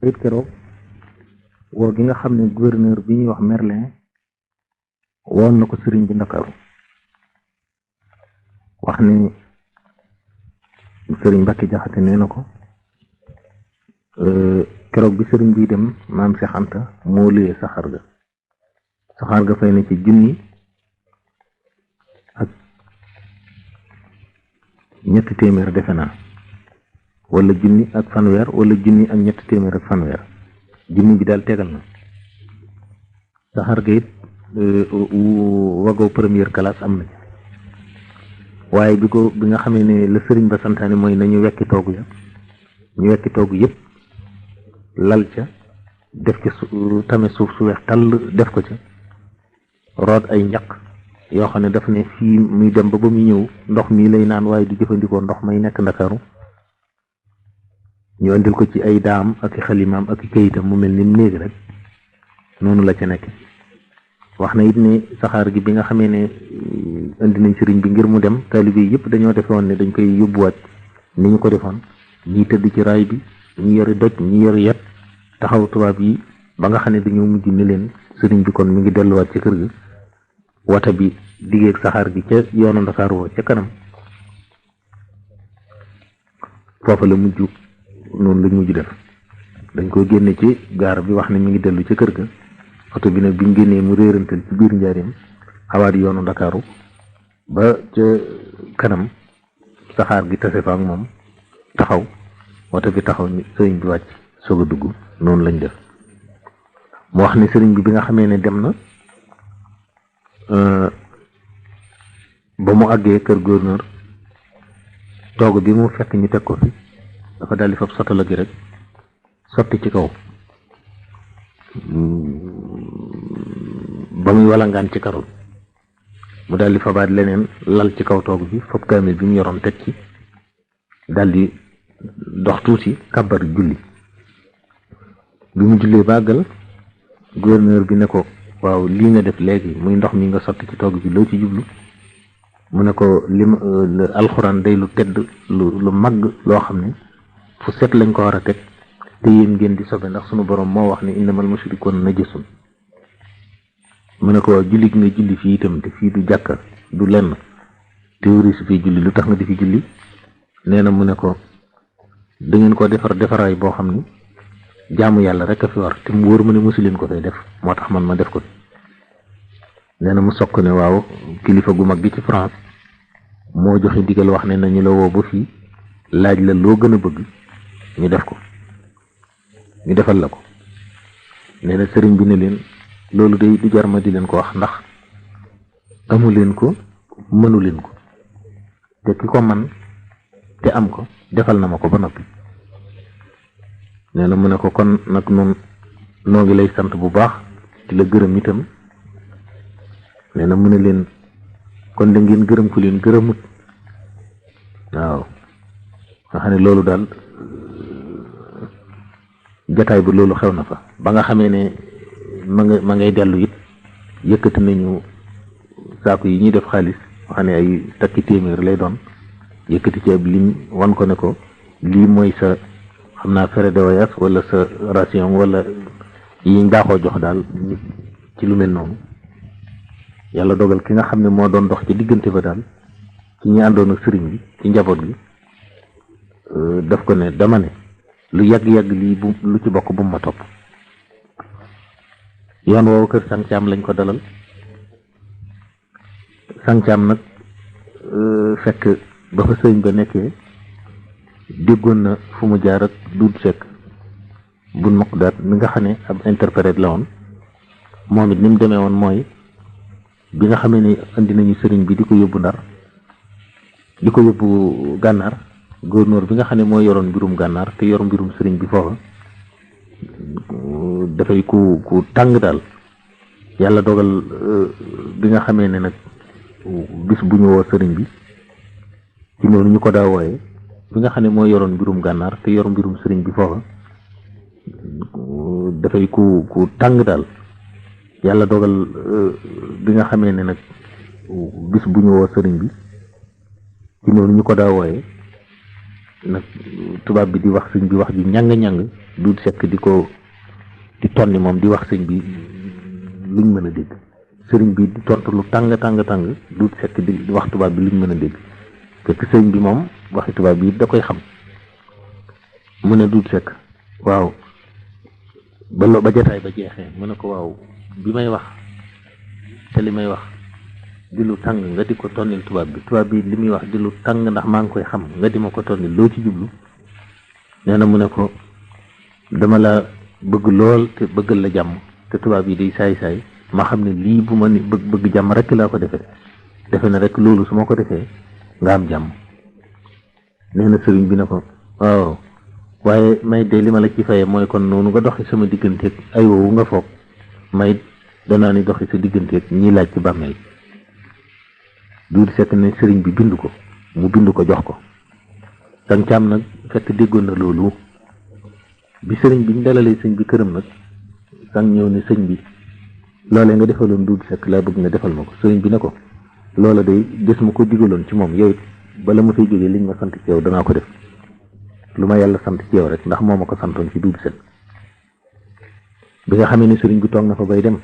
it keroog woo gi nga xam ne gouverneur bi ñuy wax Merlin woon na ko sëriñ bi Ndakaaru wax ni sëriñ Mbacke Jaxate nee na ko keroog bi sëriñ bi dem maam Cheikh Anta moo luyee saxaar ga fay na ci junni ak ñetti téeméer defe naa wala junni ak fanweer wala junni ak ñetti téeméer ak fanweer junni bi daal tegal na saxaar ga it wagoo première classe am na ci waaye bi nga xamee ne la sëriñ ba santaane mooy nañu wekki toogu ya ñu wekki toogu yëpp lal ca def ci tame suuf su weex tàll def ko ca root ay njaq yoo xam ne daf ne fii muy dem ba muy ñëw ndox mii lay naan waaye du jëfandikoo ndox may nekk Ndakaaru ñu andil ko ci ay daam ak i xalimaam ak i kayitam mu mel ni mu néeg rek noonu la ca nekk wax na it ne saxaar gi bi nga xamee ne indi nañ sëriñ bi ngir mu dem taalibe yi yëpp dañoo defe woon ne dañ koy yóbbuwaat ni ñu ko defoon ñii tëdd ci raay bi ñi yori doj ñi yori yet taxaw tubaab yi ba nga xam ne dañoo mujj ni leen sëriñ bi kon mi ngi delluwaat ci kër gi wata bi diggeeg saxaar gi ca yoonu Ndakaaru woo ca kanam foofa la mujj noonu lañ mujj def dañ ko génne ci gaar bi wax ne mi ngi dellu ca kër ga oto bi nag biñ génnee mu réerantal ci biir njaareem xawaat yoonu Ndakaaru ba ca kanam saxaar gi tase fa ak moom taxaw oto bi taxaw ni sëriñ bi wàcc soog a dugg noonu lañ def mu wax ni sëriñ bi nga xamee ne dem na ba mu àggee kër gouverneur toog bi mu fekk ñu teg ko fi dafa daldi fab sotala gi rek sotti ci kaw ba muy walangaan ci karul mu daldi fabaat leneen lal ci kaw toog bi fab kaamil bi mu yoroon teg ci daldi dox tuuti kàbbar julli bi mu jullee bàggal gouverneur bi ne ko waaw lii nga def léegi muy ndox mi nga sotti ci toog bi loo ci jublu mu ne ko alxuraan day lu tedd lu màgg loo xam ne fu set lañ ko war a teg te yéen ngeen di sobe ndax sunu borom moo wax ne innamal mushrikuuna najasun mu ne ko waaw julli gi nga julli fii itam te fii du jàkka du lenn théorie su fii julli lu tax nga di fi julli nee na mu ne ko da ngeen ko defaraay boo xam ni jaamu yàlla rek a fi war te mu wóor ma ne mosu leen ko fay def moo tax man ma def ko nee na mu sokk ne waaw kilifa gu mag gi ci France moo joxe digal wax ne nañu la woo ba fii laaj la loo gën a bëgg ñu def ko ñu defal la ko nee na sëriñ bi ne leen loolu day du jar ma di leen ko wax ndax amu leen ko mënu leen ko te ki ko man te am ko defal na ma ko ba noppi nee na mu ne ko kon nag noonu noo ngi lay sant bu baax di la gërëm itam nee na mu ne leen kon da ngeen gërëm ku leen gërëmut waaw nga xam ne loolu daal jataay bi loolu xew na fa ba nga xamee ne ma ngay dellu it yëkkati nañu saaku yi ñuy def xaalis xam ne ay takki téeméer lay doon yëkkati ci ab lim wan ko ne ko lii mooy sa xam naa frais de voyage wala sa ration wala yi daaxoo jox daal ci lu mel noonu yàlla dogal ki nga xam ne moo doon dox ci diggante ba daal ci ñi àndoon ak sëriñ bi ci njaboot gi daf ko ne dama ne lu yàgg-yàgg lii bu lu ci bokk bu ma topp yoon woowu kër Sàncaam lañ ko dalal Sàncaam nag fekk ba fa sëriñ ba nekkee déggoon na fu mu jaar ak duut sekk bun Muqdaat mi nga xam ne ab interprète la woon moom it ni mu demee woon mooy bi nga xamee ne andi nañu sëriñ bi di ko yóbbu Ndar di ko yóbbu Gànnaar gouverneur bi nga xam ne mooy yoroon mbirum Gànnaar te yor mbirum sëriñ bi foofa dafay ku tàng daal yàlla dogal bi nga xamee ne nag bis bu ñu woo sëriñ bi ci noonu ñu ko daa wooye bi nga xam ne mooy yoroon mbirum Gànnaar te yor mbirum sëriñ bi foofa dafay ku tàng daal yàlla dogal bi nga xamee ne nag bis bu ñu woo sëriñ bi ci noonu ñu ko daa wooye nag tubaab bi di wax sëriñ bi wax ji ñàng-ñàng Duut Sekk di tonni moom di wax sëñ bi luñ mën a dégg, sëriñ bi di tontu lu tàng Duut Sekk di wax tubaab bi luñ mën a dégg, fekk sëriñ bi moom waxi tubaab bi da koy xam. mu ne Duut Sekk waaw ba jataay ba jeexee mu ne ko waaw bi may wax te li may wax di lu tàng nga di ko tonnil tubaab bi li muy wax di lu tàng ndax maa ngi koy xam nga di ma ko tonnil loo ci jublu. nee na mu ne ko dama la bëgg lool te bëggal la jàmm te tubaab yi day saay ma xam ne lii bu ma ni bëgg jàmm rek laa ko defe na rek loolu su ma ko defee nga am jàmm. nee na sëriñ bi ne ko waaw waaye may de li ma la ci fayee mooy kon noonu nga doxi sama digganteeg ay woowu nga foog may danaa ni doxi sa digganteeg ñiy laaj ci bàmmeel. Duut Sekk ne sëriñ bi bind ko mu bind ko jox ko. Sang Caam nag fekk déggoon na loolu bi sëriñ bi ñu dalalee sëñ bi këram nag sang ñëw ne sëñ bi loolee nga defaloon Duut Sekk laa bëgg nga defal ma ko. sëriñ bi ne ko loola day des ma ko digaloon ci moom yow it bala ma fay jógee liñ ma sant ci yow danaa ko def lu ma yàlla sant ci yow rek ndax moo ma ko santoon ci Duut Sekk. bi nga xamee ne sëriñ bi toog na fa bay dem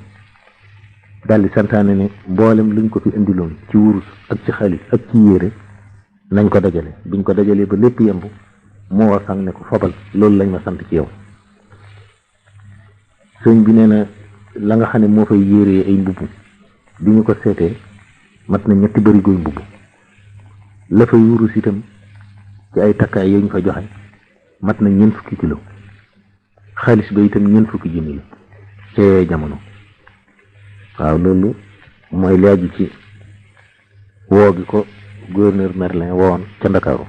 daldi santaane ne mboolem luñ ko fi indiloon ci wurus ak ci xaalis ak ci yére nañ ko dajale. biñ ko dajalee ba lépp yemb moo war sang ne ko fobal loolu lañ ma sant ci yow. sëñ bi nee na la nga xam ne moo fay yéree ay mbubb bi ñu ko seetee mat na 3 barigoy mbubb. la fay wurus itam ci ay takkaay yañ fa joxe mat na 40 kilo. xaalis ba itam 40 junni la ci jamono. waaw loolu mooy laaju ci woo gi ko gouverneur Merlin woon ca Ndakaaru.